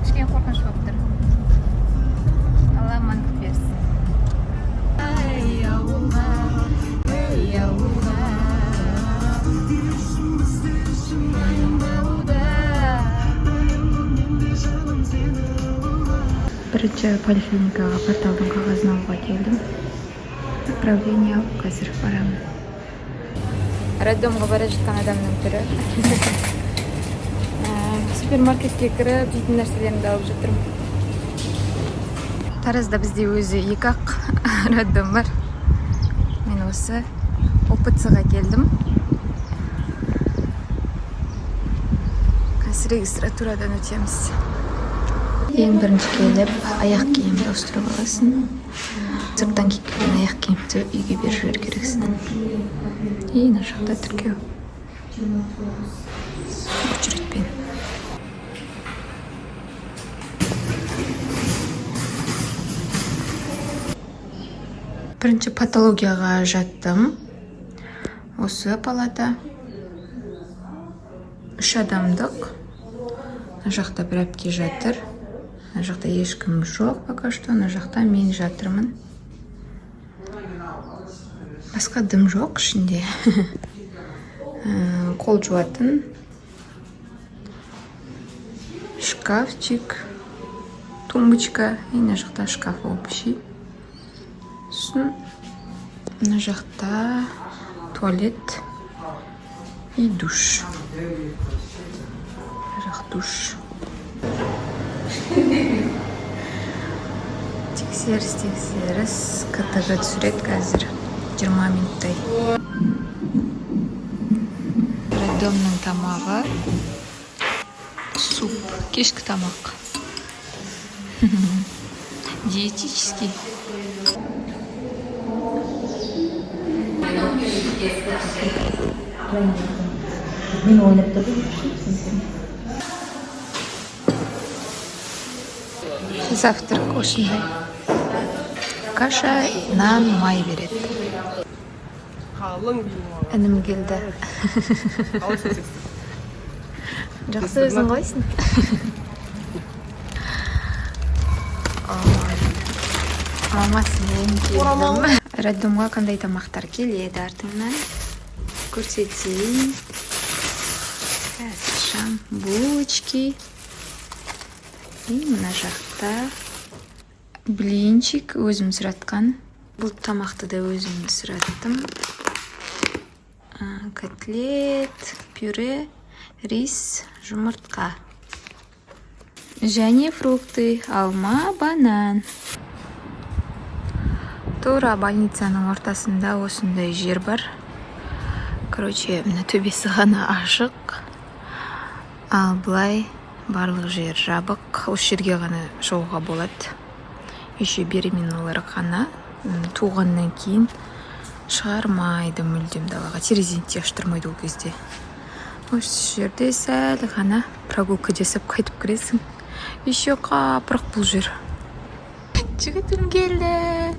Кішкене қорқыныш болып тұр. Алла амандық берсін. Ай, ауылға, ей, ауылға. Дайындалуда. Бірінші поликлиникаға порталдың қағазын алуға келдім. Направление алып, қазір барамын. Роддомға бара жатқан адамның түрі. Супермаркетке кіріп, жейтін нәрселерімді алып жатырмын. Таразда бізде өзі екі ақ роддом бар. Мен осы ОПЦ-ға келдім. Қазір регистратурадан өтеміз. Ең бірінші келіп, аяқ киімді ауыстырып аласың. Сырттан киіп келген аяқ киімді үйге беріп жіберу керексің. И мына жақта тіркеу. Очередьпен. Бірінші патологияға жаттым. Осы палата. Үш адамдық. Мына жақта бір әпке жатыр. Мына жақта ешкім жоқ пока что. Мына жақта мен жатырмын. Басқа дым жоқ ішінде. Қол жуатын шкафчик, тумбочка и мына жақта шкаф общий. Сосын мына жақта туалет и душ. Мына жақ душ. Тексеріс, тексеріс, КТГ түсіреді қазір 20 минуттай. Роддомның тамағы суп, кешкі тамақ. Диетический. Мен ойлап тұрдым. Завтрак осындай. Каша, нан, май береді. Қалың киім. Інім келді. Қалайсың, сексің? Жақсы, өзің қалайсың? Ой, мамасымен келдім. Роддомға қандай тамақтар келеді, артыңнан көрсетейін. Қазір ашам. Булочки. И мына жақта блинчик, өзім сұратқан. Бұл тамақты да өзім сұраттым. Котлет, пюре, рис, жұмыртқа. Және фрукты, алма, банан. Тура больницаның ортасында осындай жер бар. Короче, мына төбесі ғана ашық. Ал былай барлық жер жабық. Осы жерге ғана шығуға болады. Еще беременналар ғана туғаннан кейін шығармайды мүлдем далаға. Терезені де аштырмайды ол кезде. Осы жерде сәл ғана прогулка жасап қайтып кіресің. Еще қапырық бұл жер. Жігітім келді.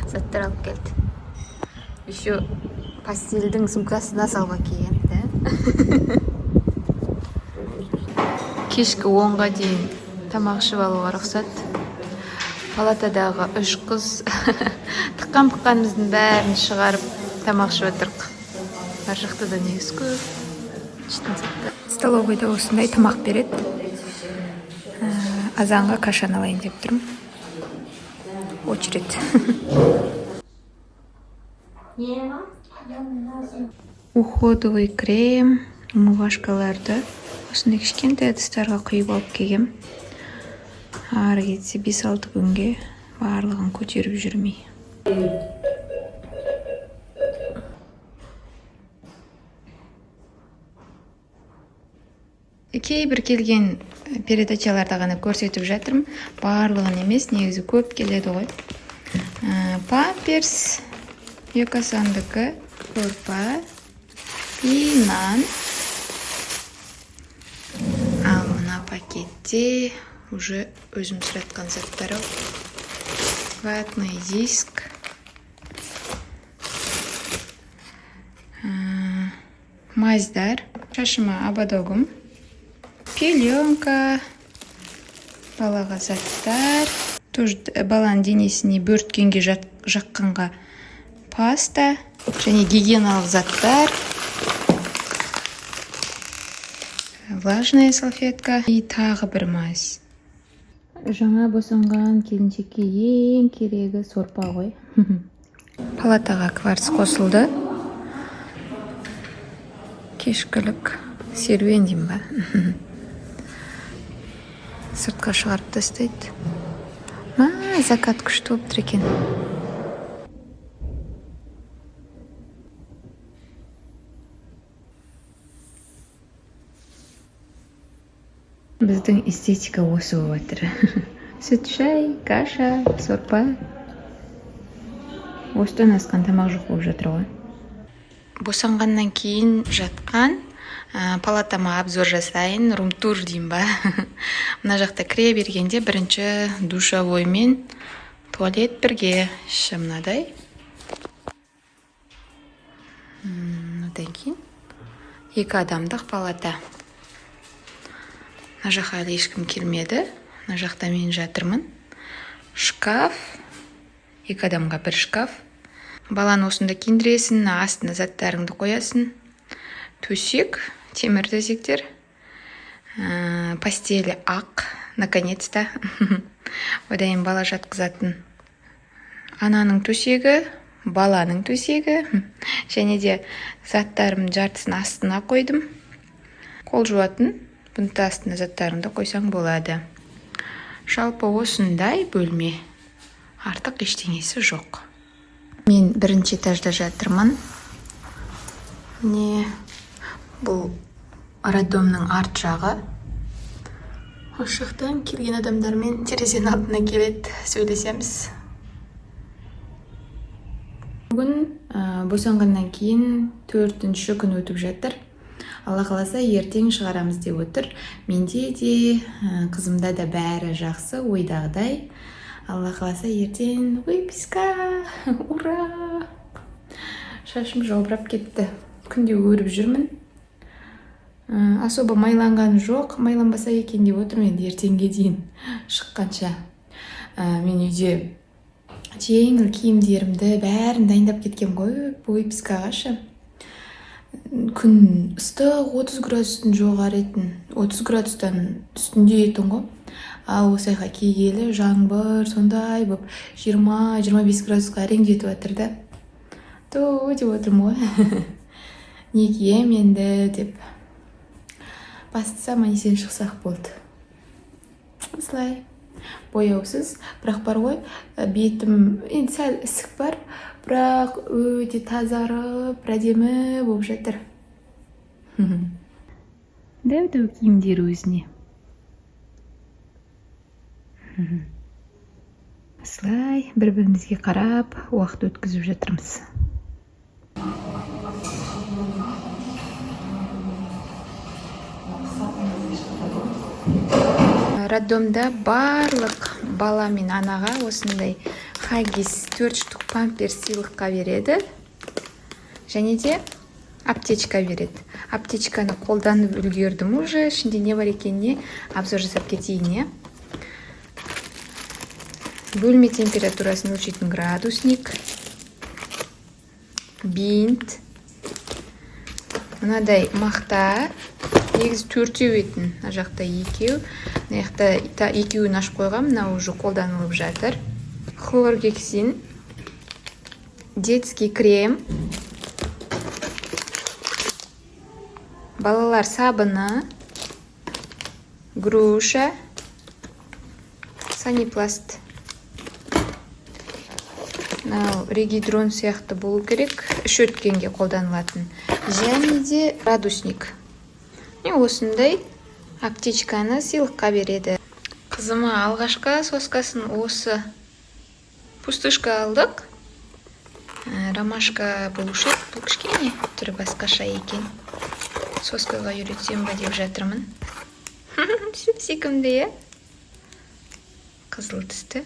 Заттар алып келді. Еще постельдің сумкасына салып әкелген, да? Кешкі 10-ға дейін тамақ ішіп алуға рұқсат. Палатадағы үш қыз тыққан пыққанымыздың бәрін шығарып, тамақ ішіп отырық. Ар жақта да негізі көп ішетін заттар. Столовыйда осындай тамақ береді. Азанға кашаны алайын деп тұрмын. Очередь. Уходовый крем, умывашкаларды осындай кішкентай ыдыстарға құйып алып келгем. Ары кетсе 5-6 күнге барлығын көтеріп жүрмей. Кейбір келген передачаларда ғана көрсетіп жатырмын, барлығын емес, негізі көп келеді ғой. Памперс Йокосандікі, сорпа и нан. Ал мына пакетте уже өзім сұратқан заттар ау. Ватный диск, мазьдар, шашыма ободогым, пеленка. Балаға заттар тоже, баланың денесіне бөрткенге, жаққанға паста және гигиеналық заттар, влажная салфетка и тағы бір мазь. Жаңа босанған келіншекке ең керегі сорпа ғой. Палатаға кварц қосылды. Кешкілік серуен деймін ба, сыртқа шығарып тастайды. Мә, закат күшті болып тұр екен. Біздің эстетика осы болып жатыр: сүт, шай, каша, сорпа. Осыдан асқан тамақ жоқ болып жатыр ғой. Босанғаннан кейін жатқан палатама обзор жасайын, рум-тур деймін ба. Мына жақта кіре бергенде бірінші душевой мен туалет бірге, іші мынадай. Одан кейін екі адамдық палата. Мына жаққа әлі ешкім келмеді, мына жақта мен жатырмын. Шкаф, екі адамға бір шкаф. Баланы осында киіндіресің, мына астына заттарыңды қоясың. Төсек, темір төсектер. Постелі ақ, наконец-то. Одан кейін бала жатқызатын ананың төсегі, баланың төсегі. Және де заттарымның жартысын астына қойдым. Қол жуатын, бұның да астына заттарыңды қойсаң болады. Жалпы осындай бөлме, артық ештеңесі жоқ. Мен бірінші этажда жатырмын. Міне, бұл роддомның арт жағы. Осы жақтан келген адамдармен терезенің алдына келеді, сөйлесеміз. Бүгін босанғаннан кейін төртінші күн өтіп жатыр. Алла қаласа, ертең шығарамыз деп отыр. Менде де, қызымда да бәрі жақсы, ойдағыдай. Алла қаласа, ертең выписка, ура! Шашым жалбырап кетті, күнде өріп жүрмін. Особо майланған жоқ, майланбаса екен деп отырмын енді ертеңге дейін, шыққанша. Мен үйде жеңіл киімдерімді бәрін дайындап кеткем ғой выпискаға ше. Күн ыстық, 30 градустың жоғары етін, 30 градустан үстінде етін ғой. Ал осы айға келгелі жаңбыр сондай болып, 20-25 градусқа әрең жетіп жатыр да. Ту деп отырмын ғой, не киемін енді деп. Бастысы, аман есен шықсақ болды. Осылай бояусыз, бірақ бар ғой, бетім енді сәл ісік бар, бірақ өте тазарып, бір әдемі болып жатыр. Дәу дәу киімдер өзіне. Осылай бір бірімізге қарап уақыт өткізіп жатырмыз. Роддомда барлық бала мен анаға осындай Хаггис төрт штук памперс сыйлыққа береді және де аптечка береді. Аптечканы қолданып үлгердім уже, ішінде не бар екеніне обзор жасап кетейін, иә. Бөлме температурасын өлшейтін градусник, бинт, мынадай мақта. Негізі төртеу етін, мына жақта екеу, мына жақта екеуін ашып қойғанмын, мынау уже қолданылып жатыр. Хлоргексин, детский крем, балалар сабыны, груша, санипласт. Мынау регидрон сияқты болу керек, іш өткенге қолданылатын. Және де градусник. Міне, осындай аптечканы сыйлыққа береді. Қызыма алғашқы соскасын осы пустышка алдық. Ромашка болушы еді, бұл кішкене түрі басқаша екен. Соскаға үйретсем ба деп жатырмын. Сүп сүйкімді, иә, қызыл түсті.